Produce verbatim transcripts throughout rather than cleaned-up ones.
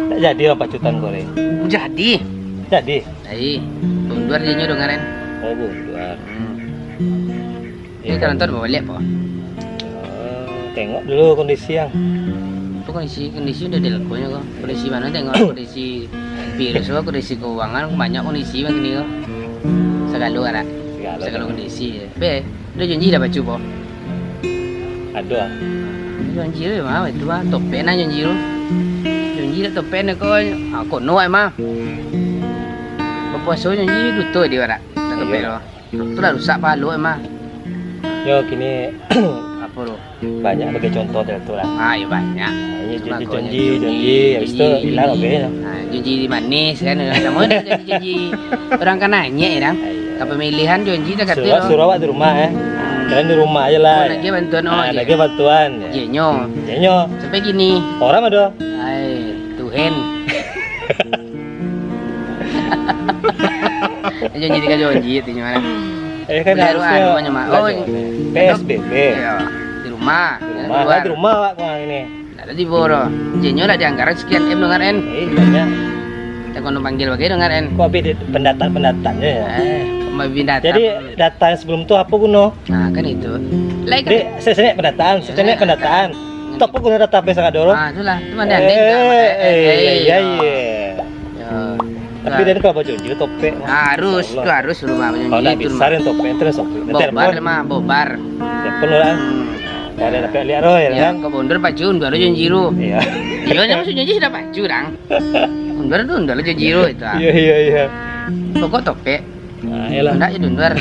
Tak jadi bang pacutan goreng. Jadi. Jadi. Ai, bunduar dinyo dongaran. Oh, bunduar. Hmm. Ini kan nonton baliak, po? Oh, tengok dulu kondisi, yang. Apa kondisi? Kondisi udah dilakonyo ko. Kondisi mana tengok? Kondisi virus ko, kondisi keuangan, banyak kondisi bang kini ko. Sagalo arak. Sagalo. Sagalo kondisi, ya. Be, udah janji dah baca, po? Ado, ah. Janji tu mah, itu mah. Topek nah janji tu. Janji dah topek nah ko. Ah, kono ai mah. Bapuaso janji duto di arak. Dah topek tu. Iyo. Tu lah rusak pahalo ai mah. Yo, kini apo tu? Banyak bagai contoh dari tu lah. Ah, yo banyak. Ah, iyo, janji, janji, janji, habis tu hilang, oke. Ah, janji manis kan. Samo janji-janji urang ka naiak, yo, dang. Iyo. Ka pamilihan janji tak kata. Suruah, suruah awak di rumah, eh. Hmm. Kalian di rumah aja lah. Oh, nak agiah bantuan, oh, ah, nak agiah bantuan, yo. Janjinyo. Janjinyo. Sampai kini. Orang ado. Ai, Tuhan. Janji tiga janji tu gimana? Eh, kan harusnyo anu, mak. Oh, PSBB. Iyo, di rumah. Di rumah, di rumah awak kurang ini. Ndak ado tibo doh. Janjinyo lah di anggaran sekian M dongaran. Eh, banyak. Kita kono panggil bagai dongaran. Kok habis di pendataan-pendataan je, yo? Eh, pendataan. Jadi, data yang sebelum tu apo guno? Nah, kan itu. Lai kan. Dek, saya, saya pendataan, saya pendataan. Itu apo guno data sampai sangat dulu? Ah, itulah. Itu mana ada. Eh, eh, eh, eh, iya, iya. Yo. Tapi dia kalau bajanji topek mah. Harus, itu harus rumah bajanji. Kalau ndak bisa, topek, terus topek. Bobar mah, bobar. Telepon orang. Hmm. Kalau ada dapat lihat roh, yo, kan? Kau mundur pacu, dua lo janji lu. Iya. Iyo, nyo maksud janji sudah pacu, dang. Mundur tu, mundur lo janji lu itu, ah. Iya, iya, iya. Pokok topek. Nah, iyalah. Ndak je di luar.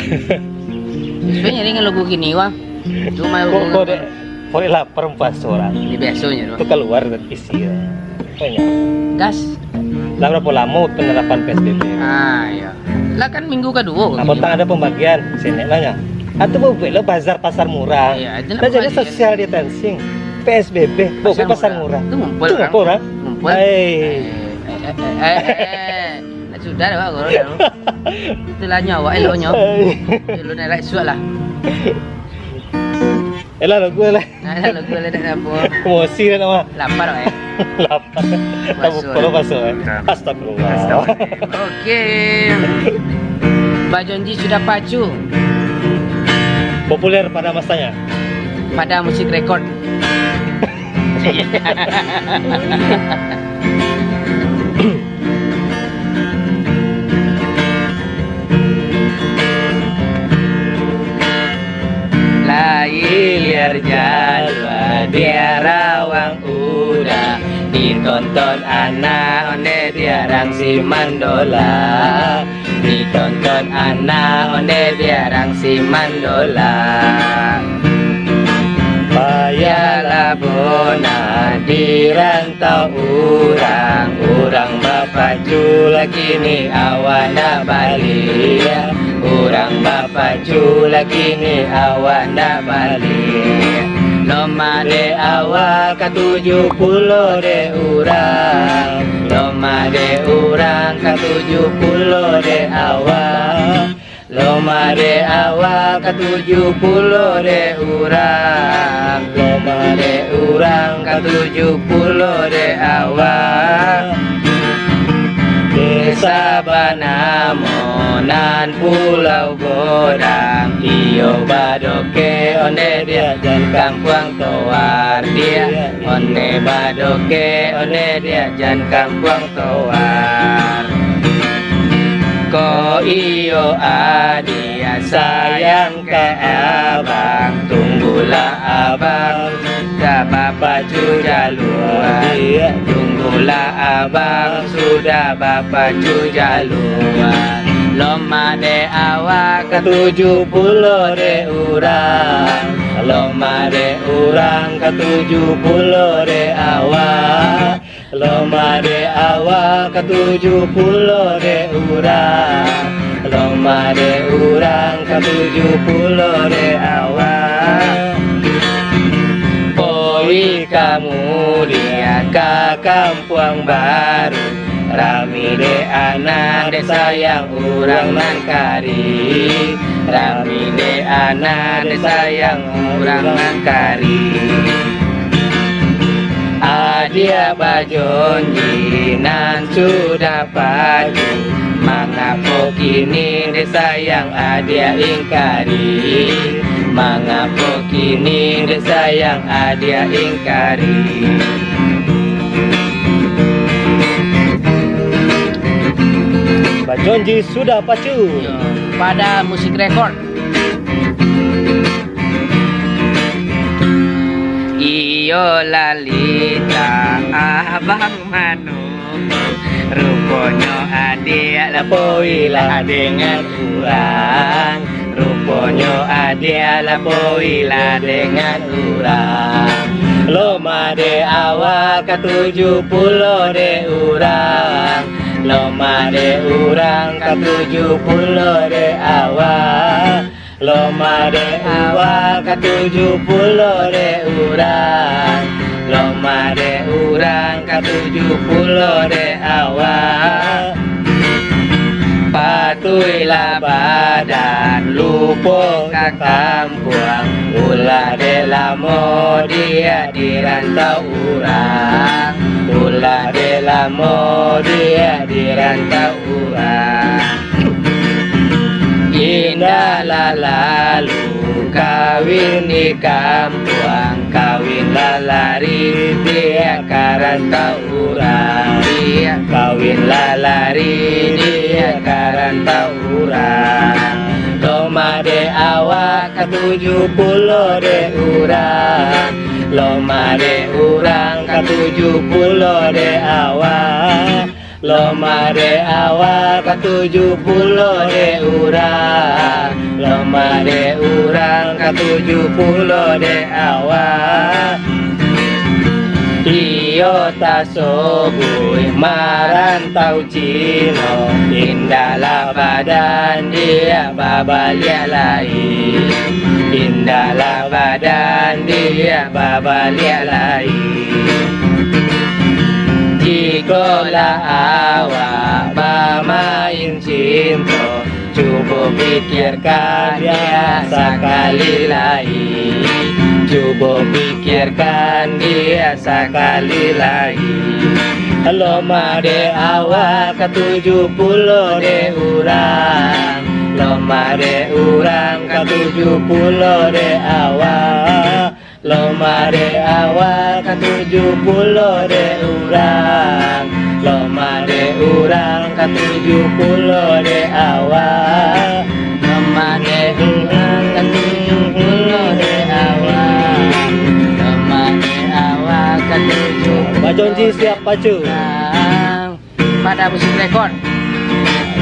Sebenarnya dengan lagu gini, wah. Cuma kok, kok dek, kok dek lapar puasa orang. Ini biasanya tu. Itu keluar dari isi. Banyak. Gas. Lah berapa lama penerapan PSBB? Ah, iya. Lah kan minggu kedua. Apa tak ada pembagian? Sini nanya. Atau buat lo bazar pasar murah. Iya, itu nak jadi social distancing. PSBB, buat pasar murah. Itu ngumpul orang. Ngumpul orang. Ngumpul. Hai. Eh, eh, eh, eh, eh. Sudah dah, Pak, kalau dah. Itulah nyawa eloknyo. Elok naik suat lah. Elah, lagu lah. Nah, lagu lah, tak apa. Emosi dah nama. Lapar, Pak, eh. Lapar. Puasa. Lapar, puasa, eh. Astagfirullah. Astagfirullah. Oke. Bajonji sudah pacu. Populer pada masanya. Pada musik rekod. Lai liar jalua di arawang uda, ditonton anak onde di arang si mandola. Ditonton anak onde di arang si mandola. Payahlah bona di rantau urang, urang bapacu lah kini awak ndak baliak. Urang bapacu lah kini awak ndak baliak. Lomah dek awak katuju pulo dek urang. Lomah dek urang katuju pulo dek awak. Lomah dek awak katuju pulo dek urang. Lomah dek urang katuju pulo dek awak. Desa banamo nan Pulau Godang, iyo badoke onde diak jan Kampuang Toar, diak onde badoke onde diak jan Kampuang Toar. Ko iyo adiak sayang ka abang, tunggulah abang, sudah bapacu jalua. Tunggulah abang, sudah bapacu jalua. Lomah dek awak katuju pulo dek urang. Lomah dek urang katuju pulo dek awak. Lomah dek awak katuju pulo dek urang. Lomah dek urang katuju pulo dek awak. Oi kamu diak ka Kampuang Baru, rami dek anak dek sayang urang nan kari. Rami dek anak, dek sayang urang nan kari. Adiak bajonji nan sudah pacu, mangapo kini dek sayang adiak ingkari? Mangapo kini dek sayang adiak ingkari? Bajonji sudah pacu. Yo, pada Musik Record. Iyo lalita abang mano, ruponyo adiak lah poilah dengan urang. Ruponyo adiak lah poilah dengan urang. Lomah dek awak katuju pulo dek urang. Lomah dek urang katuju pulo dek awak. Lomah dek awak katuju pulo dek urang. Lomah dek urang katuju pulo dek awak. Patuihlah badan, lupo ka kampuang. Ulah dek lamo diak di rantau urang. Ulah dek lamo diak di rantau urang. Indak lah lalu kawin di kampuang, kawin lah lari diak ka rantau urang. Diak kawin lah lari diak ka rantau urang. Lomah dek awak katuju pulo dek urang. Lomah dek urang katuju pulo dek awak. Lomah dek awak katuju pulo dek urang. Lomah dek urang katuju pulo dek awak. Iyo tasobui marantau Cino, indaklah badan diak babaliak lai. Indaklah badan diak babaliak lai. Jikolah awak bamain cinto, cubo pikirkan diak sakali lai. Cubo pikirkan diak sakali lai. Lomah dek awak katuju pulo dek urang. Lomah dek urang katuju pulo dek awak. Lomah dek awak katuju pulo dek urang. Lomah dek urang katuju pulo dek awak. Lomah dek urang katuju pulo dek awak. Lomah dek awak katuju pulo. Bajonji siap pacu. Pada Musik Record.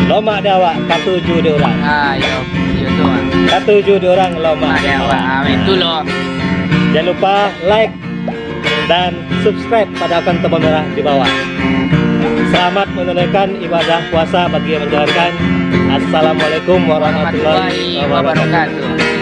Lomah dek awak katuju dek urang. Ah, iyo, iyo tu, ah. Katuju dek urang lomah dek awak. Ah, itu lo. Jangan lupa like dan subscribe pada akun tombol merah di bawah. Selamat menunaikan ibadah puasa bagi yang menjalankan. Assalamualaikum warahmatullahi wabarakatuh.